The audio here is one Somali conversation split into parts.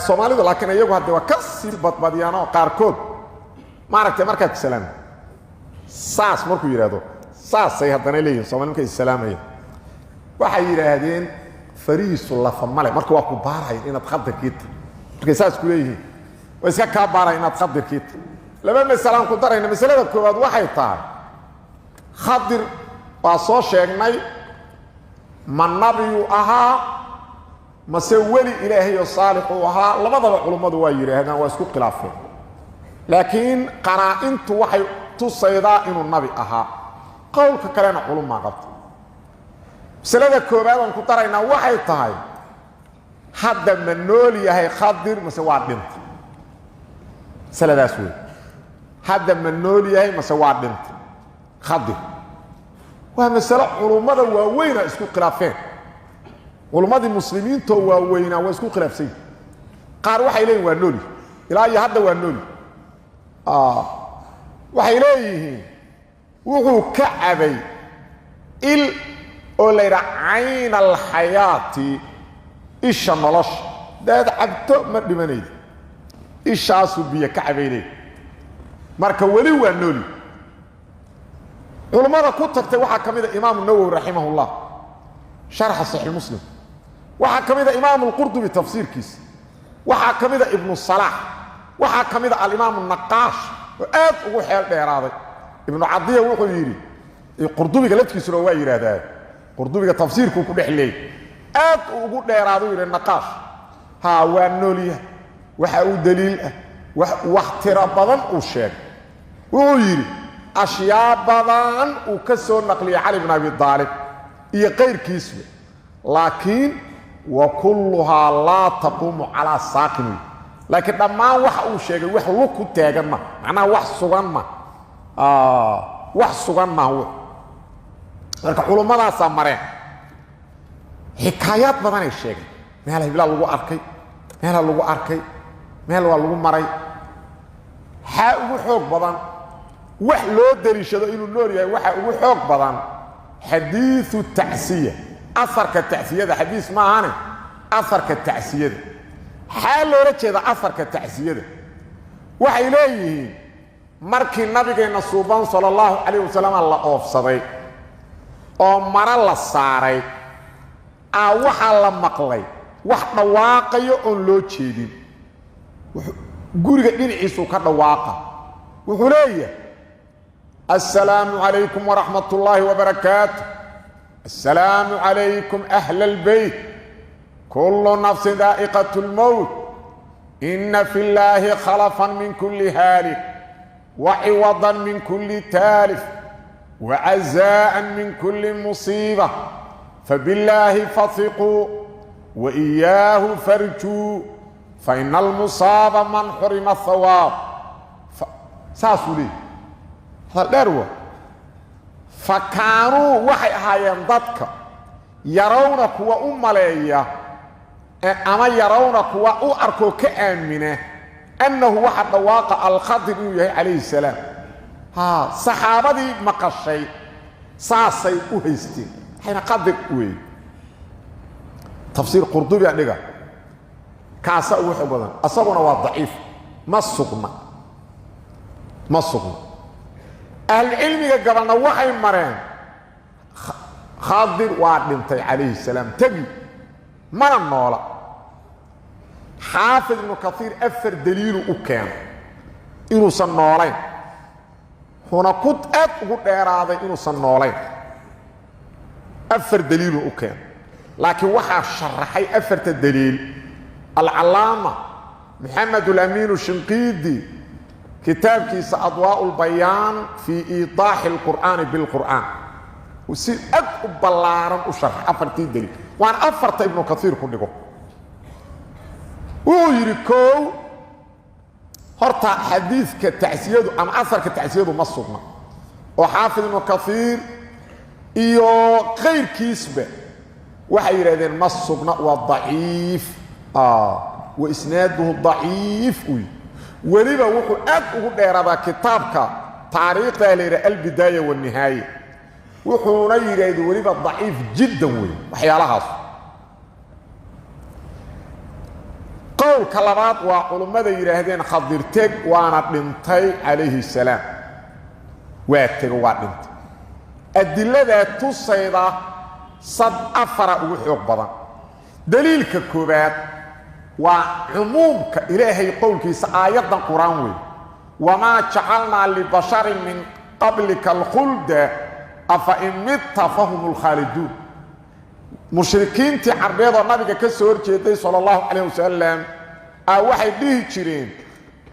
Soomaalidu laakiin iyagu hadde waa ka sii badbadiyaanoo qaarkood maaragtay markaad salaam saas markuu yidhaahdo saasay haddana leeyihin. Somali markay issalaamayaan waxay yidhaahdeen fariisu lafa male. Marka waa ku baarayan inaad khadirkii tahy. Markay saas ku leeyihiin waa iska kaa baaraya inaad khadirkii tahy. Laba masalaan ku darayna. Masalada koowaad waxay tahay, Khadir waa soo sheegnay, ma nabiyuu ahaa mase weli Ilaahay oo saalix uu ahaa? Labadaba culummadu waa yidhaahdaan, waa isku khilaafeen, laakiin qaraa'intu waxay tusaydaa inuu nabi ahaa. Qowlka kalena culummaa qabta. Masalada koowaad aan ku daraynaa waxay tahay, hadda ma nool yahay Khadir mase waa dhintay? Masaladaas wey. Hadda ma nool yahay mase waa dhintay Khadir? Waa masalo culummada waaweyna isku khilaafeen. Culummadii muslimiintoo waaweynaa waa isku khilaafsan. Qaar waxay leeyihin waa noolyi, ilaa iyo hadda waa noolyi. Waxay leeyihiin wuxuu ka cabay il oo la yidhaha cayn alxayaati, isha nolosha, daad cabto ma dhimanaydi. Ishaasuu biyo ka cabay leey, marka weli waa noolyi. Culummada ku tagtay waxaa ka mid a Imaamu Nawowi raximah ullah, sharxa Saxiix Muslim. Waxaa ka mid a Imaamu Alqurdubi tafsiirkiisa. Waxaa ka mid a Ibnu Salaax. Waxaa ka mid a Alimaamu Naqaash oo aad ugu xeel dheeraaday. Ibnu Cadiya wuxuu yidhi, Qurdubiga laftiisuna waa yidhaahdaa, Qurdubiga tafsiirkuu ku dhex leeyay, aad uu ugu dheeraadu yidhi Naqaash, haa, waa noolyahay. Waxa uu daliil ah wax tiro badan uu sheegay. Wuxuu yidhi ashyaa badan uu ka soo naqliyay Cali bn Abi Aalib iyo qayrkiisba, laakiin wa kulluhaa laa taquumu calaa saaqin. Laakiin dhammaan waxa uu sheegay wax lug ku taagan ma, macnaha wax sugan ma, wax sugan ma. Marka culummadaasaa mareen, xikaayaad badanay sheegeen, meel hiblaa lagu arkay, meela lagu arkay, meel waa lagu maray. Xaa ugu xoog badan wax loo daliishado inuu nool yahay? Waxa ugu xoog badan xadiiu tacsiya, aarka tacsiyada. Xadiis maahane, aarka tacsiyada. Xaa loola jeeda aarka tacsiyada? Waxay leeyihiin markii nabigeenna suuban sala allahu calayh wasalam la oofsaday oo maro la saaray, aa waxaa la maqlay wax dhawaaqayo oon loo jeedin. Guriga dhinaciisuu ka dhawaaqa. Wuxuu leeyahay: "Assalaamu calaykum waraxmat ullaahi wabarakaatu, assalaamu calaykum ahla albeyt, kullu nafsin daa'iqat lmowt, ina fi llaahi khalafan min kulli haalik wa ciwadan min kulli taalif wacazaa'an min kulli musiiba, fabillaahi fahiquu wa iyaahu farjuu, faina almusaaba man xurima hawaab." Saasuu leeyay. Hadal dheer wa. Fa kaanuu waxay ahaayeen dadka yarawna kuwa u maleeya ama yarawna kuwa u arkoo ka aamina annahu waxa dhawaaqa Alkhadir inuu yahay calayhi salaam. Ha, saxaabadii maqashay saasay u haysteen, waxayna Khadir weeye. Tafsiir Qurdubia dhiga, kaasa ugu xoog badan. Asaguna waa daciif, ma sugna, ma sugna. Ahlucilmiga gabalna waxay mareen Khadir waa dhintay calayhi salaam, tegi mana noola. Xaafid Ibnu Kaiir afar daliilu u keeno inuusan noolayn, wuxuuna ku aad ugu dheeraaday inuusan noolayn. Afar daliilu u keeno, laakiin waxaa sharaxay afarta daliil Alcallaama Maxamed Alamiinu Shinqiidi kitaabkiisa Adwaa'u Lbayaan fii iidaaxi alqur'aani bilqur'aan. Si aad u ballaaran u sharxay afartii daliil, waana afarta Ibnu Kaiir ku dhigo. Wuxuu yidhi: koow, horta xadiidka tacsiyadu ama asarka tacsiyadu ma sugna, oo Xaafid Ibnu Kaiir iyo kayrkiisba waxay yidhahdeen ma sugna, waa daciif, wa isnaaduhu daciif. Uy weliba wuxuu aad ugu dheeraadaa kitaabka taariikhda la yidhaha Albidaaya waannihaaya. Wuxuuna yidhaahda weliba daciif jiddan wey waxyaalahaas. Qowlka labaad waa culummada yidhaahdeen Khadir teg waana dhintay calayhi salaam, waa tego, waa dhintay. Adiladaa tusayda sad afara ugu xoog badan. Daliilka koobaad waa cumuumka Ilaahay qowlkiisa, aayaddan Qur-aan weyn: "Wamaa jacalnaa libasharin min qablika alkhulda afa in mitta fahum lkhaaliduun." Mushrikiintii Carbeed oo nabiga ka soo horjeeday sala allahu calayh wasalam a waxay dhihi jireen: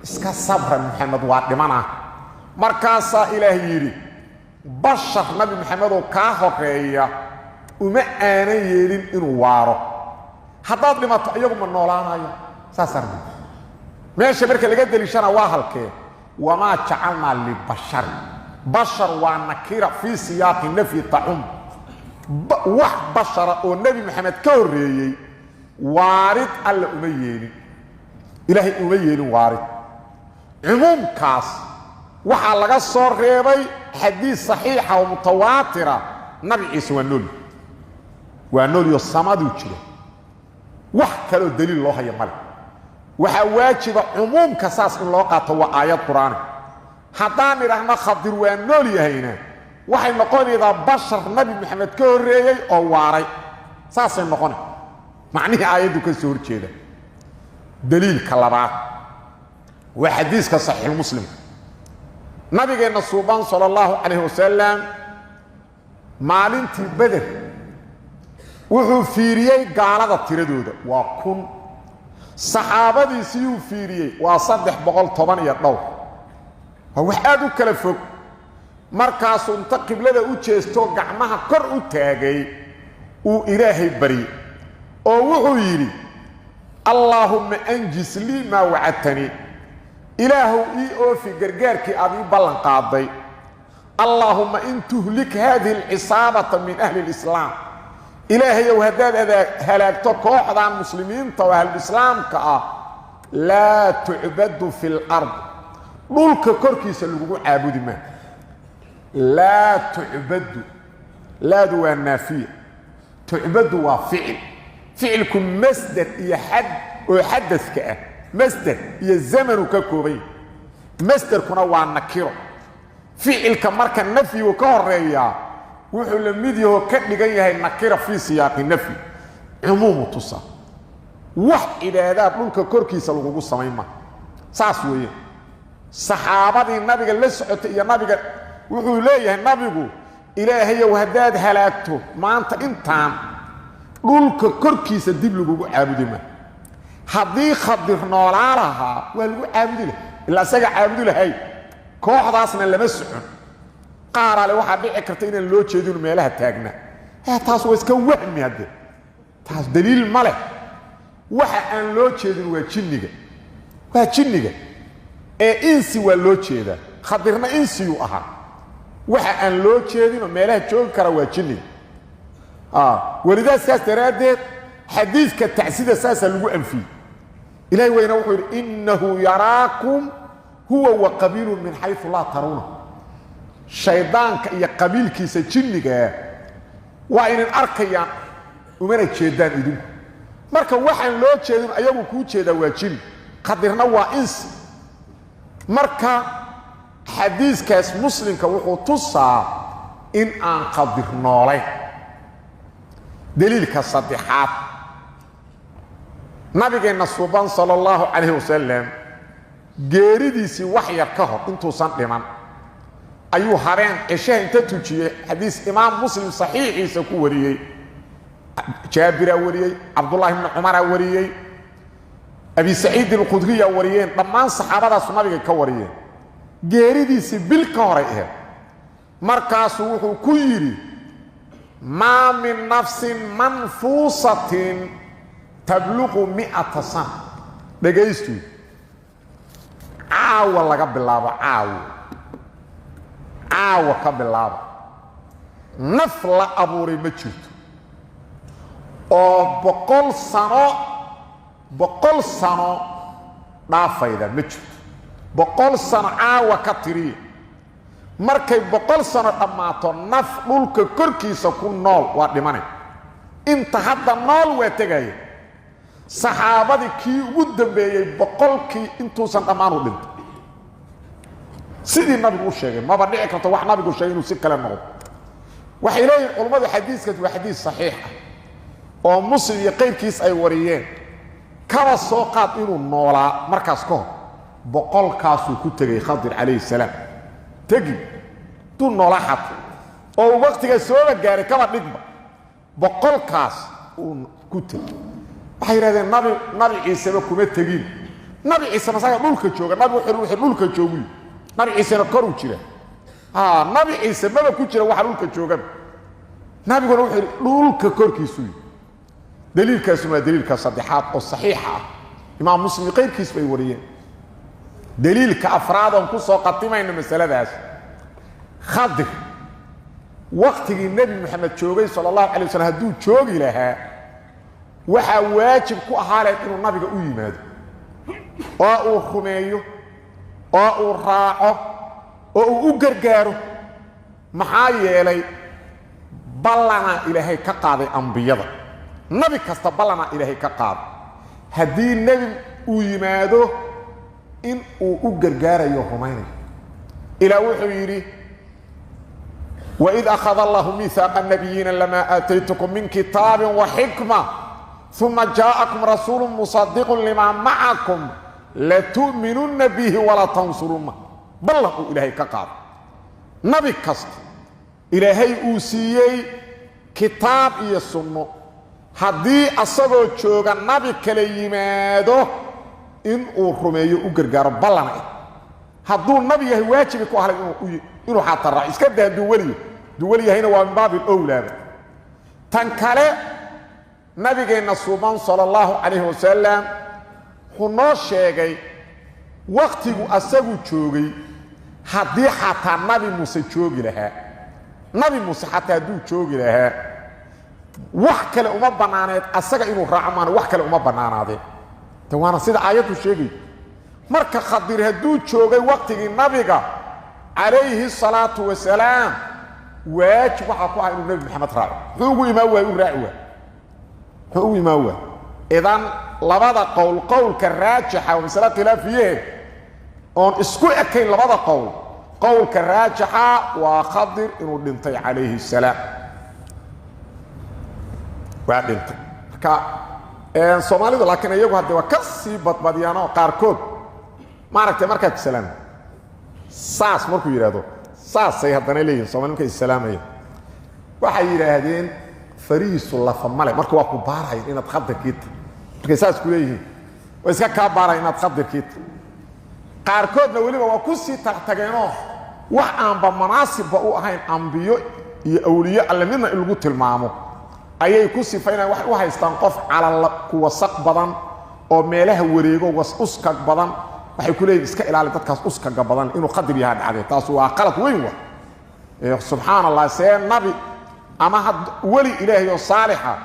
"Iska sabra, Maxamed waa dhimanah." Markaasaa Ilaah yidhi: "Bashar Nabi Maxamedoo kaa horeeya uma aanan yeelin inuu waaro. Haddaad dhimato, iyagu ma noolaanayo." Saasaa rabbi meesha marka laga deliishana waa halkee? "Wamaa jacalnaa libasharin", bashar waa nakira fii siyaaqi nafyi tacum. Wax bashara oo Nebi Maxamed ka horreeyey waarid Alla uma yeelin, Ilaahay uma yeelin waarid. Cumuumkaas waxaa laga soo reebay xadiis saxiixa oo mutawaatira: Nabi Ciise waa nooli, waa nooliyo samaduu jira. Wax kaloo daliil loo haya male. Waxaa waajiba cumuumka saas in loo qaato, waa aayad Qur-aani. Haddaan idhaahno Khadir waa nool yahayna, waxay noqonaydaa bashar Nabi Maxamed ka horreeyey oo waaray, saasay noqona macnihii aayaddu ka soo horjeeda. Daliilka labaad waa xadiiska Saxiixulmuslimka. Nabigeenna suuban sala allahu calayh wasalam maalintii Beder wuxuu fiiriyey gaalada tiradooda waa 1000, saxaabadiisiyuu fiiriyey waa 310 iyo dhowr, waa wax aad u kala fog. Markaasuu inta qiblada u jeesto, gacmaha kor u taagay, uu Ilaahay baryey oo wuxuu yidhi: "Allaahumma anjis lii maa wacadtanii", Ilaahow ii oofi gargaarkii aad ii ballan qaaday. "Allaahumma in tuhlik haadihi alcisaabata min ahli lislaam", Ilaahayow haddaad halaagto kooxdan muslimiinta oo ahlulislaamka ah, "laa tucbadu fi lard", dhulka korkiisa lagugu caabudi maa. Laa tucbadu, laadu waa naafiya, tucbadu waa ficil. Ficilku masder iyo xad oo xadadka ah, masder iyo zamanu ka kooban yahay. Masderkuna waa nakiro. Ficilka marka nafyigu ka horeeyaa wuxuu la mid yahoo ka dhigan yahay nakira fii siyaaqi nafyi, cumuumu tusa. Wax cibaadaad dhulka korkiisa lagugu samayn ma, saas weeye. Saxaabadii nabiga la socotay iyo nabiga wuxuu leeyahay nabigu: "Ilaahayow haddaad halaagto maanta intaan, dhulka korkiisa dib lagugu caabudi ma." Haddii Khadir noolaa lahaa, waa lagu caabudi laha, ilaa isaga caabudi lahay, kooxdaasna lama socon. Qaarale waxaa dhici karta inaan loo jeedinu meelaha taagna. Taas waa iska wahmi hadde, taas daliil ma leh. Waxa aan loo jeedin waa jinniga, waa jinniga ee insi waa loo jeedaa. Khadirna insiyuu ahaa. Waxa aan loo jeedinoo meelaha joogi kara waa jinniga. Welidaa saas daraaddeed xadiidka tacsida saasaa lagu anfiyey. Ilahay weyna wuxuu yidhi: "Innahu yaraakum huwa wa qabiilu min xayu laa taruuna." Shaydaanka iyo qabiilkiisa jinnigaa waa inin arkayaan, umana jeedaan idinku. Marka waxaan loo jeedin ayagu kuu jeedaa waa jini, Khadirna waa insi. Marka xadiiskaas Muslimka wuxuu tusaa in aan Khadir noolayn. Daliilka saddexaad, nabigeenna suuban sala allahu calayh wasalam geeridiisii wax yar ka hor, intuusan dhiman, ayuu habeen ceshaha inta tujiyey. Xadiis Imaam Muslim saxiixiisa ku wariyey, Jaabiraa wariyey, Cabdullahi bni Cumaraa wariyey, Abi Saciid Alkhudriyaa wariyeen, dhammaan saxaabadaasu nabigay ka wariyeen. Geeridiisii bil ka horay ahayd. Markaasuu wuxuu ku yidhi: "Maa min nafsin manfuusatin tabluqu 100 sana." Dhegaystu, caawa laga bilaabo, caawo, caawa ka bilaaba, naf la abuuray ma jirto oo 100 sano, 100 sano dhaafayda ma jirto. 100 sano caawa ka tiriya. Markay 100 sano dhammaato, naf dhulka korkiisa ku nool waa dhimanay. Inta hadda nool waa tegaya. Saxaabadii kii ugu dambeeyey 100kii intuusan dhammaan u dhintay, sidii nabigu u sheegay. Maba dhici karto wax nabigu sheegay inuu si kale noqdo. Waxay leeyihin culummadu, xadiiskaas waa xadiis saxiix ah oo Muslim iyo qayrkiis ay wariyeen. Kaba soo qaad inuu noolaa markaas ka hor, 100kaasuu ku tegey Khadir calayhi salaam. Tegi duu noolaa xata oo uu waqtigaa sooba gaaray, kaba dhigba 100kaas uu ku tegey. Waxay yidhahdeen nabi Ciiseba kuma tegin. Nabi Ciise masaga dhulka jooga? Nabi wuxuu dhulka jooguy, nabi Ciisena koruu jira. Nabi Ciise maba ku jira waxa dhulka joogaba. Nabiguna wuxuu yidhi dhulka korkiisuu yidhi. Daliilkaasuna waa daliilka saddexaad oo saxiixa ah, Imaam Muslim iyo qayrkiis bay wariyeen. Daliilka afraad oon ku soo qatimayno masaladaas, Khadir waktigii Nebi Moxamed joogay sala allahu calay waslm hadduu joogi lahaa, waxaa waajib ku ahaa leed inuu nabiga u yimaado oo uu rumeeyo oo uu raaco oo uu u gargaaro. Maxaa yeelay, ballanaa Ilaahay ka qaaday ambiyada. Nabi kasta ballanaa Ilaahay ka qaaday haddii nebi uu yimaado in uu u gargaarayo, rumaynayo. Ilaah wuxuu yidhi: وإذ أخذ الله ميثاق النبيين لما آتيتكم من كتاب وحكمة ثم جاءكم رسول مصدق لما معكم لتؤمنن به ولتنصرنه. Ballan uu Ilaahay ka qaado nabi kasta Ilaahay uu siiyey kitaab iyo sunno, haddii asagoo jooga nabi kale yimaado, in uu rumeeyo, u gargaaro ballan ah. Hadduu nabi yahay, waajibi ku ahlay inuu xataa raaco. Iska daa hadduu weliya, hadduu weli yahayna waa min baabi owlaaba. Tan kale, nabigeenna suuban sala allahu calayhi wasalam wuxuu noo sheegay wakhtigu asagu joogay haddii xataa nabi Muuse joogi lahaa, nabi Muuse xataa hadduu joogi lahaa, wax kale uma bannaaneed asaga inuu raaco maana wax kale uma bannaanaadeen. Te waana sida aayaddu sheegay. Marka Khadir hadduu joogay wakhtigii nabiga calayhi salaatu wasalaam, waajib waxaa ku ah inuu Nebi Maxamed raaco. Muxuu ugu imaan waay, u raaci waay? Muxuu ugu imaan waay? Idan labada qowl, qowlka raajixa waa masale khilaafiye oon isku ekayn labada qowl. Qowlka raajixa waa Khadir inuu dhintay calayhi salaam, waa dhintay. Marka soomaalidu laakiin iyagu hadde waa ka sii badbadiyaanoo qaarkood maaragtay markaad salaam saas markuu yidhaahdo, saasay haddana leeyihin. Somali markay issalaamayaan waxay yidhaahdeen fariisu lafa male. Marka waa ku baarayan inaad khadirkii tahy. Markay saas ku leeyihiin, waa iska kaa baarayan inaad khadirkii tahy. Qaarkoodna weliba waa ku sii tagtageenoo wax aanba manaasibba u ahayn ambiyo iyo awliyo alle midna in lagu tilmaamo ayay ku sifaynayaan. Waxay u haystaan qof calal ku wasaq badan oo meelaha wareego, was uskag badan. Waxay ku leeyihin iska ilaali dadkaas uskaga badan, inuu khadir yahaa dhacdee. Taas waa qalad weyn. Wa subxaan Allah, see nabi ama had weli Ilaahay oo saalixa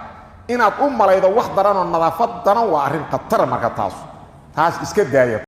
inaad u malaydo wax daranoo nadaafad daran waa arrin khatara. Marka taas iska daaya.